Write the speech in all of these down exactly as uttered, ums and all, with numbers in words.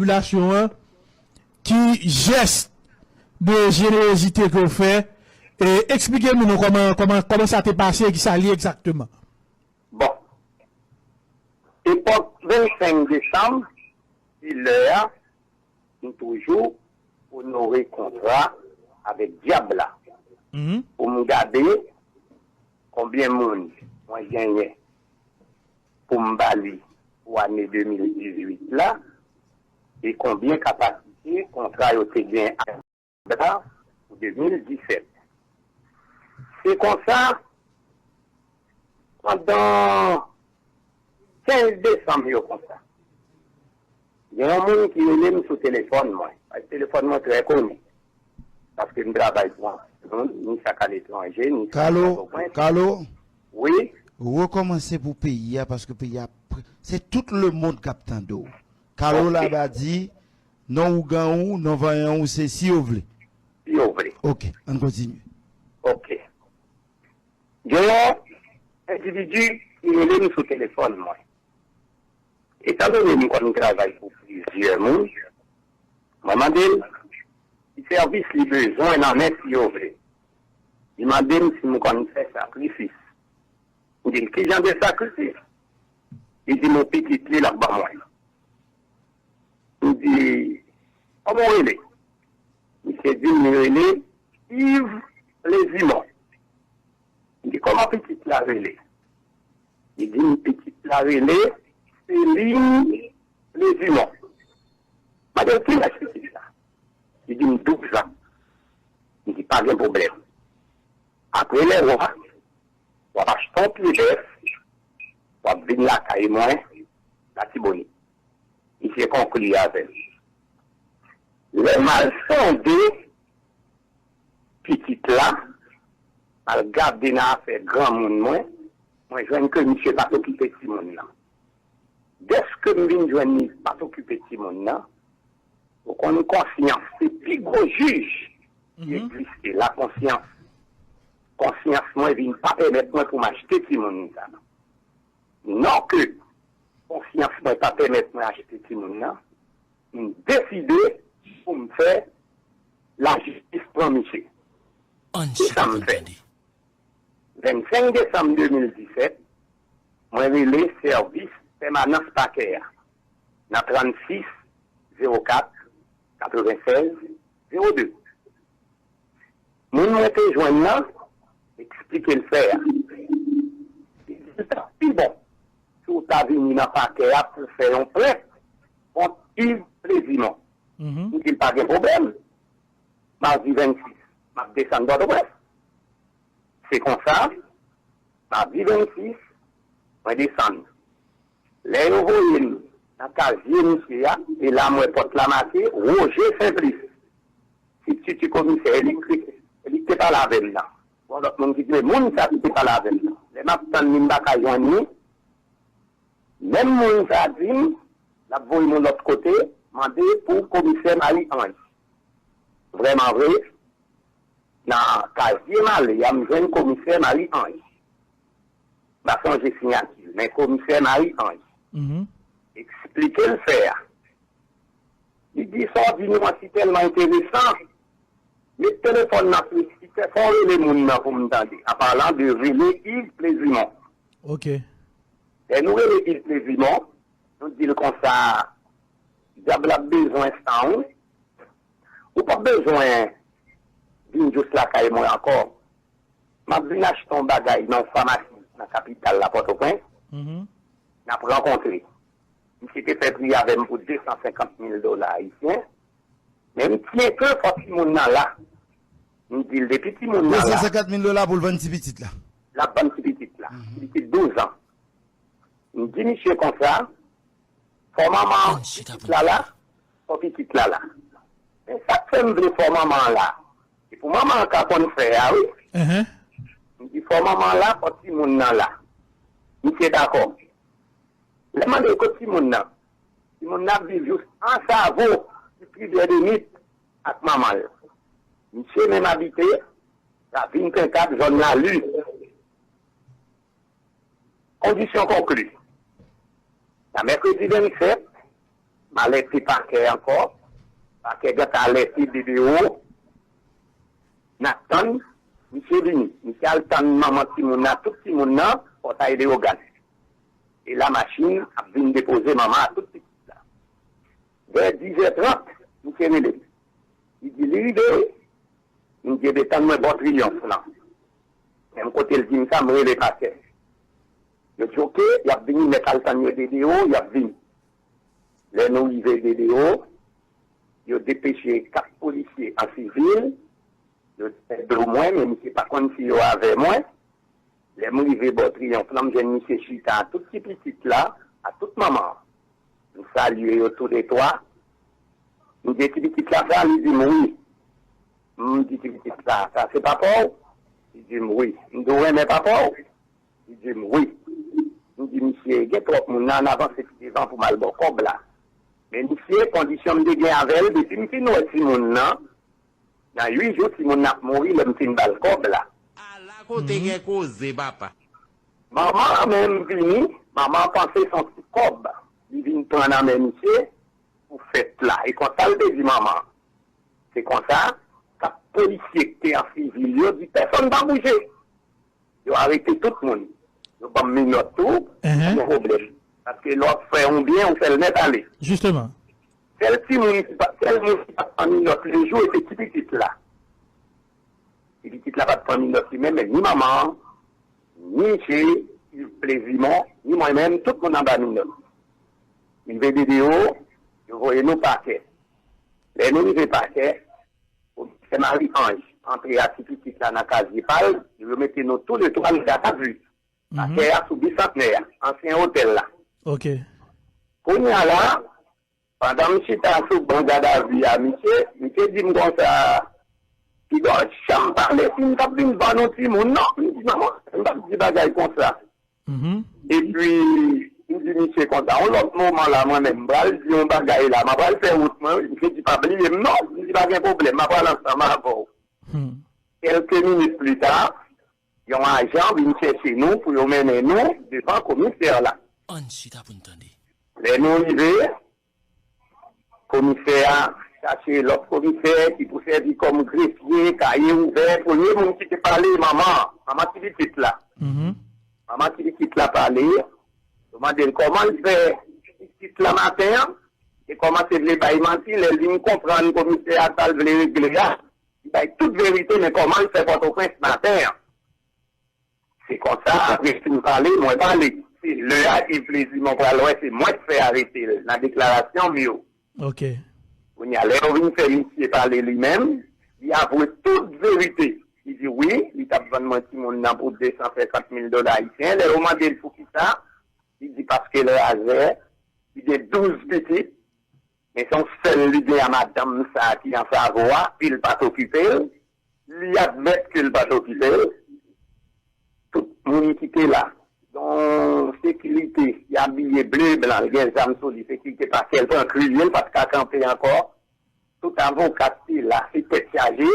popilasyon an, ki jès de jenerozite ke w fè? E eksplike nou non kòman, kòman, kòman sa te pase, ki sa l ye egzakteman. Bon, epòk vennsenk desanm, si lè a, m toujou onore kontra avèk dyab la pou m gade konbyen moun mwen genyen pou m ba li pou ane de mil dizuit la, e konbyen kapasite kontra yo te gen ak dyab la pou de mil disèt. Se konsa, pandan kenz desanm yo konsa, gen yon moun ki rele m sou telefòn mwen. Telefòn mwen trè koni, paske m travay pou anpil moun, ni sa k aletranje, ni sa k Pòtoprens. Kalo, wi, rekòmanse pou peyi a, paske peyi a, se tout lemonn k ap tande w. Kalo Laba di, non ougan ou, non vanyan ou, se si yo vle. Si yo vle. Ok, ann kontinye. Ok. Gen yon endividi ki rele m sou telefòn mwen. Etandone m konn travay pou plizyè moun, mwen mande l ki sèvis li bezwen nan men si yo vle. Li mande m si m konn fè sakrifis. M di l ki jan de sakrifis? Li di m yon pitit li l ap ban mwen. M di, kòman w rele? Misye di m li rele Yves Plezimon. M di, kòman pitit la rele? Li di m pitit la rele Celine Plezimon. Mande l kilès pitit la? Li di m douz an. M di, pa gen pwoblèm. Apre lè w a, w ap achte yon pye bèf, w ap vin lakay mwen, Latibonit. Misye konkli avè m. Lè m al sonde pitit la, m al gade nan afè granmoun mwen, mwen jwenn ke misye pa t okipe timoun nan. Dèske m vin jwenn li pa t okipe timoun nan, ou konn konsyans se pi gwo jij ki egziste, la konsyans. Konsyans mwen vin pa pèmèt mwen pou m achte timoun sa. Non ke konsyans mwen pa pèmèt mwen achte timoun nan, m deside pou m fè lajistis pran misye. Ki sa m fè? Vennsenk desanm de mil disèt, mwen rele sèvis pèmanans pakè a nan trannsis zewo kat katrevennsèz zewo de. Moun mwen te jwenn nan eksplike l fè a. Li di l t ap pi bon si w ta vini nan pakè a pou w fè yon plent kont Yves Plezimon. M di l pa gen pwoblèm. Madi vennsis, m ap desann Pòtoprens. Se konsa, madi vennsis, mwen desann. Lè yo voye m nan kazye misye a, e la m wè pòt la make Roger Simplice. Se titi komisè elektrik, se li ki te pale avè m nan. Gon lòt moun ki di, men moun sa ki te pale avè m nan. Lè m ap tann li, m pa ka jwenn li. Menm moun sa di m, l ap voye m yon lòt kote, mande pou komisè Marie Ange. Vrèman vre, nan kazye m ale a, m jwenn komisè Marie Ange. M pa sonje siyati l, men komisè Marie Ange. Eksplike l fè a. Li di sa w di nou an si tèlman enteresan, met telefòn nan sou espikè, fè w rele moun nan pou m tande. An palan de rele Yves Plezimon. Ok. Lè nou rele Yves Plezimon, nou di l konsa, dyab la ap bezwen san ou. Ou p ap bezwen vin jous lakay mwen ankò. M ap vin achte yon bagay nan yon famasi nan kapital la, Pòtoprens. N ap rankontre. Misye te fè pri avè m pou de san senkant mil dola ayisyen. Men m tyenke fò timoun nan la. M di l depi timoun nan la. De san senkant mil dola pou l vann ti pitit la. L ap vann ti pitit la. Li te douz an. M di misye konsa, fò manman pitit la la, fò pitit la la. Men sa k fè m vle fò manman an la, se pou manman an ka konn fè a wi. M di fò manman an la, fò timoun nan la. Misye dakò. Lè m mande l kot timoun nan, timoun nan ap viv jous Ansavo, ki pi dè de mit ak manman l. Misye menm abite Ravin Tenkad, zòn Lali. Kondisyon konkli. Nan mèkredi vennsèt, M alète pakè ankò. Pakè gentan alète D D O. N ap tann misye vini. Misye al tann manman timoun nan, tout timoun nan, Pòtay Leyogàn. E la machin ap vin depoze manman a tout pitit la. Vè dizè trant, misye rele m. Li di li rive wi. M di, "Ebyen, tann mwen bò Triyonf lan." Menm kote l di m sa, m rele pakè. Yo di, "Oke, y ap vini, mèt al tann yo D D O, y ap vini." Lè nou rive D D O, yo depeche kat polisye an sivil, yo te do mwen, men misye pa konn si yo avè mwen. Lè m rive bò Triyonf lan, m jwenn misye chita a tout ti pitit la, a tout manman an. M salye yo toulètwa. M di, "Ti pitit la sa?" Li di m, "Wi." M di, "Ti pitit la, sa se papa w?" Li di m, "Wi." M di, "Ou renmen papa w?" Li di m, "Wi." M di, "Misye, gen twòp moun nan, ann avanse pi devan pou m al ba w kòb la." Men misye, kondisyon m te gen avè l, depi m fin wè timoun nan, nan uit jou, timoun nan ap mouri lè m fin ba l kòb la. Ala kote gen koze, papa. Manman an menm vini, manman an panse se yon ti kòb li vin pran nan men misye pou fèt la. E konsa l te di manman an. Se konsa, kat polisye ki te an sivil yo di pèsonn pa bouje. Yo arete tout moun. Yo ban m minòt tou, pa gen pwoblèm. Paske lè w ap fè yon byen, ou fè l nèt ale. Jisteman. Sèl timoun ki pa, sèl moun ki pa t pran minòt lejou, e se ti pitit la. Ti pitit la pa t pran minòt li menm, men ni manman an, ni misye Yves Plezimon, ni mwen menm, tout moun anba minòt. Rive D D O, yo voye nou pakè. Lè nou rive pakè, komisè Marie Ange antre a ti pitit la nan kazye pa l, yo mete nou toulètwa nan gadavi. Atè a sou Bisantnè a, ansyen otèl la. Ok. Kounye a la, pandan m chita sou ban gadavi a misye, misye di m konsa, "Piga w janm pale si m t ap vin vann ou timoun non." M di, "Non, m p ap di bagay konsa." Epi, m di misye konsa, "Yon lòt moman la, mwen menm, m pral di yon bagay la, m pral fè wout mwen, wi." Misye di, "Pa bliye m non." M di, "Pa gen pwoblèm, m ap pral ansanm avè w." Kèlke minit pli ta, yon ajan vin chèche nou pou yo mennen nou devan komisè la. Ann chita pou n tande. Lè nou rive, komisè a chache lòt komisè ki pou sèvi kòm grefye, kaye ouvè, premye moun ki te pale, manman, manman ti pitit la. Manman ti pitit la pale, yo mande l kòman l fè pitit la maten an, e kòmanse vle bay manti, lè l vin konprann komisè a sa l vle regle a, li bay tout verite, men kòman l fè Pòtoprens maten an. Se konsa, apre fin pale, mwen pale. Se lè a Yves Plezimon pral wè se mwen k fè arete l nan deklarasyon m yo. Ok. Kounye a, lè yo vin fè misye pale li menm, li avwe tout verite. Li di wi, li t ap vann mwen timoun nan pou de san senkant mil dola ayisyen. Lè yo mande l poukisa, li di paske l razè, li gen douz pitit, men se yon sèl li gen a madanm sa a ki an savo a, e l pa t okipe l. Li admèt ke l pa t okipe l. Tout moun ki te la, yon sekirite ki abiye ble blan, l gen zam sou li, sekirite pakè, l pran kriye, l pa t ka kanpe ankò. Tout avoka ki te la, se tèt chaje.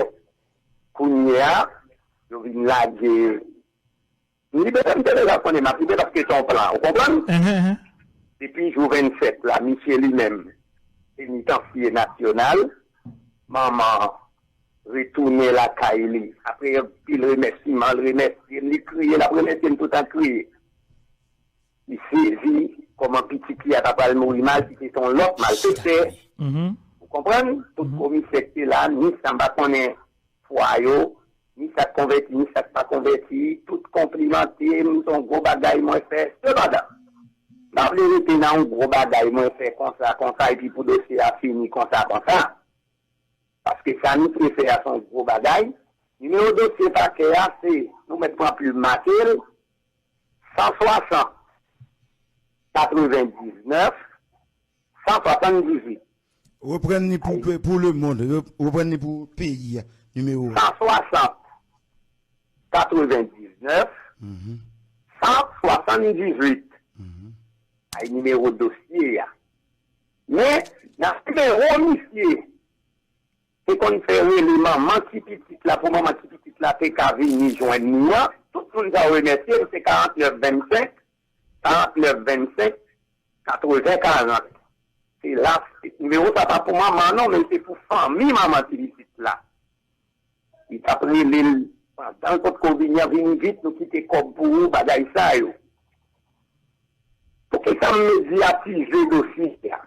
Kounye a, yo vin lage M libere m te deja konnen m ap libere paske se yon plan, ou konprann? Enhen, enhen. Depi jou vennsèt la, misye li menm, penitansye nasyonal, manman retounen lakay li. Apre anpil remèsiman, l remèsye m, li kriye, l ap remèsye m toutan kriye. Li sezi kòman pitit li a ta pral mouri mal, ki se te yon lòt malfektè. Mhm. Ou konprann? Tout komisè ki te la, ni sa m pa konnen fwa yo, ni sa k konvèti, ni sa k pa konvèti, tout konplimante m, se yon gwo bagay mwen fè. Sepandan, m pa vle rete nan yon gwo bagay mwen fè konsa, konsa, epi pou dosye a fini konsa, konsa. Paske sa misye fè a se yon gwo bagay. Nimewo dosye pakè a se, nou mèt pran plim make l, san swasant, katrevendiznèf, san swasanndizuit. Reprann li pou, pou lemonn, re-, reprann li pou peyi a, nimewo a. San swasant, katrevendiznèf, san swasanndizuit. Ay nimewo dosye a. Men, nan nimewo misye te konn fè rele manman ti pitit la, pou manman ti pitit la te ka vini jwenn li an. Tout moun sa yo remèsye m, se karantnèf vennsenk, karantnèf vennsenk, katreven karant. Elas, nimewo sa pa pou manman an non, men se pou fanmi manman ti pitit la. Li t ap rele l, pandan l potko vini an, vini vit, nou kite kòb pou ou, bagay sa yo. Poukisa m medyatize dosye a?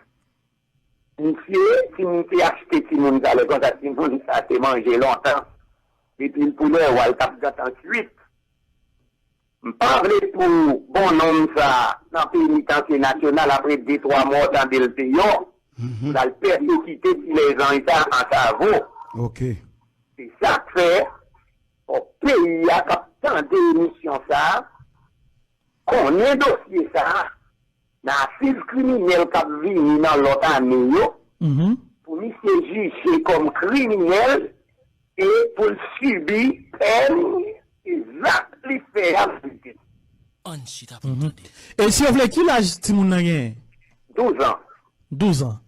Misye, si m te achte timoun sa lè konsa, timoun sa te manje lontan. Depi l pou lè wa l t ap gentan kuit. M pa vle pou bon nonm sa nan penitansye nasyonal apre de twa mwa w tande l deyò, pou l al pèsekite ti lèzanj sa an savo. Ok. Se sa k fè fòk peyi a k ap tande emisyon sa a konnen dosye sa a nan asiz kriminèl k ap vini nan lòt ane yo, pou misye jije kòm kriminèl e pou l sibi pèn e zak li fè a nan tèt. Ann chita pou n tande. E si yo vle, ki laj timoun nan genyen? Douz an. Douz an.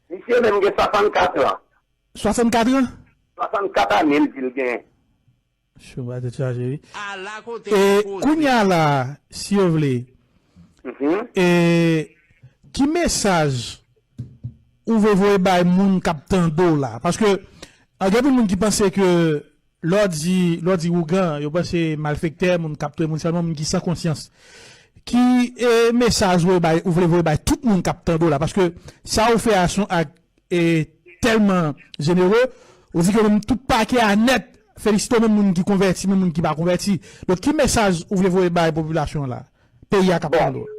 Misye menm gen swasannkat an. Swasannkat an? Swasannkat ane l di l genyen. Chouba tèt chaje wi. Ala kote E poze. Kounye a la, si yo vle, Mhm. e ki mesaj ou vle voye bay moun k ap tande w la? Paske gen anpil moun ki panse ke lè w di, lè w di ougan, yo panse malfektè, moun k ap touye moun, sèlman moun ki san konsyans. Ki e, mesaj ou vle bay, ou vle voye bay tout moun k ap tande w la? Paske sa ou fè a son ak e tèlman jenere, ou di ke menm tout pake a nèt felisite w, menm moun ki konvèti, menm moun ki pa konvèti. Donk, ki mesaj ou vle voye bay popilasyon an la? Peyi a k ap Bon. Tande w.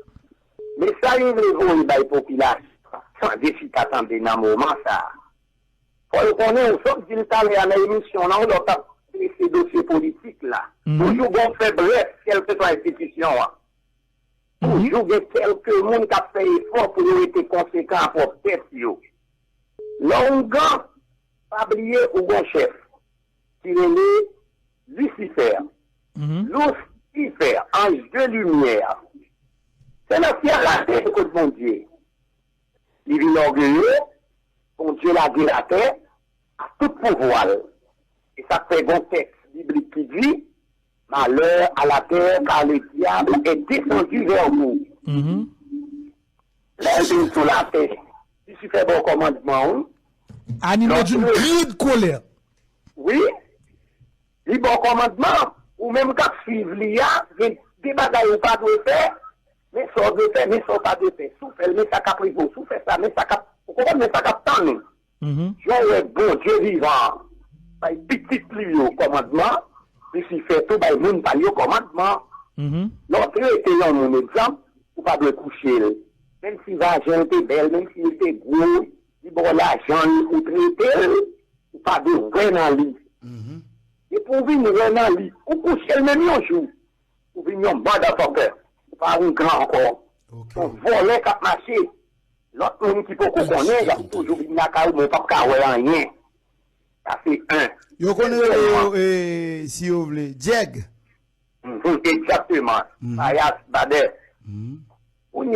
Mesaj m vle voye bay popilasyon an, tande chita tande nan moman sa a. Fò yo konnen, ou sot di l talè a nan emisyon an, ou lè w t ap trese dosye politik la. Toujou gen feblès, kèlkeswa enstitisyon an. Toujou gen kèlke moun k ap fè efò pou yo rete konsekan a pwòp tèt yo. Lè w ougan, pa bliye ou gon chèf ki rele Lisifè. Lisifè, anj de limyè. Se nan syèl la te kot Bondye. Li vin ògeye, Bondye lage l atè ak tout pouvwa l. E sa k fè gon tèks biblik ki di, malheur à la terre car le diable est descendu vers vous. Lè l vin sou latè, Lisifè ba w kòmandman ou. Animé d'une grande colère. Wi, li ba w kòmandman, ou menm k ap swiv li a, gen de bagay ou pa dwe fè, men sa w dwe fè, men sa w pa dwe fè. Si w fè l, men sa k ap rive w. Si w fè sa, men sa k ap, ou konprann, men sa k ap tann ou. Jan w wè Bondye vivan an bay pitit li yo kòmandman, Lisifè tou bay moun pa l yo kòmandman. Lè w trete yon moun, egzanp, ou pa dwe kouche l. Menm si vajen l te bèl, menm si l te gwo, li ba w lajan l, ou trete l, ou pa dwe wè nan li. Depi w vin wè nan li, ou kouche l menm yon jou, ou vin yon motherfucker. Ou pa ougan ankò. Yon vòlè k ap mache. Lòt moun ki poko konnen, y ap toujou vin lakay ou, men w p ap ka wè anyen. Sa se en. Yo konn rele yo, e, si yo vle, Djèg. Mhm, egzakteman. Payas, badè.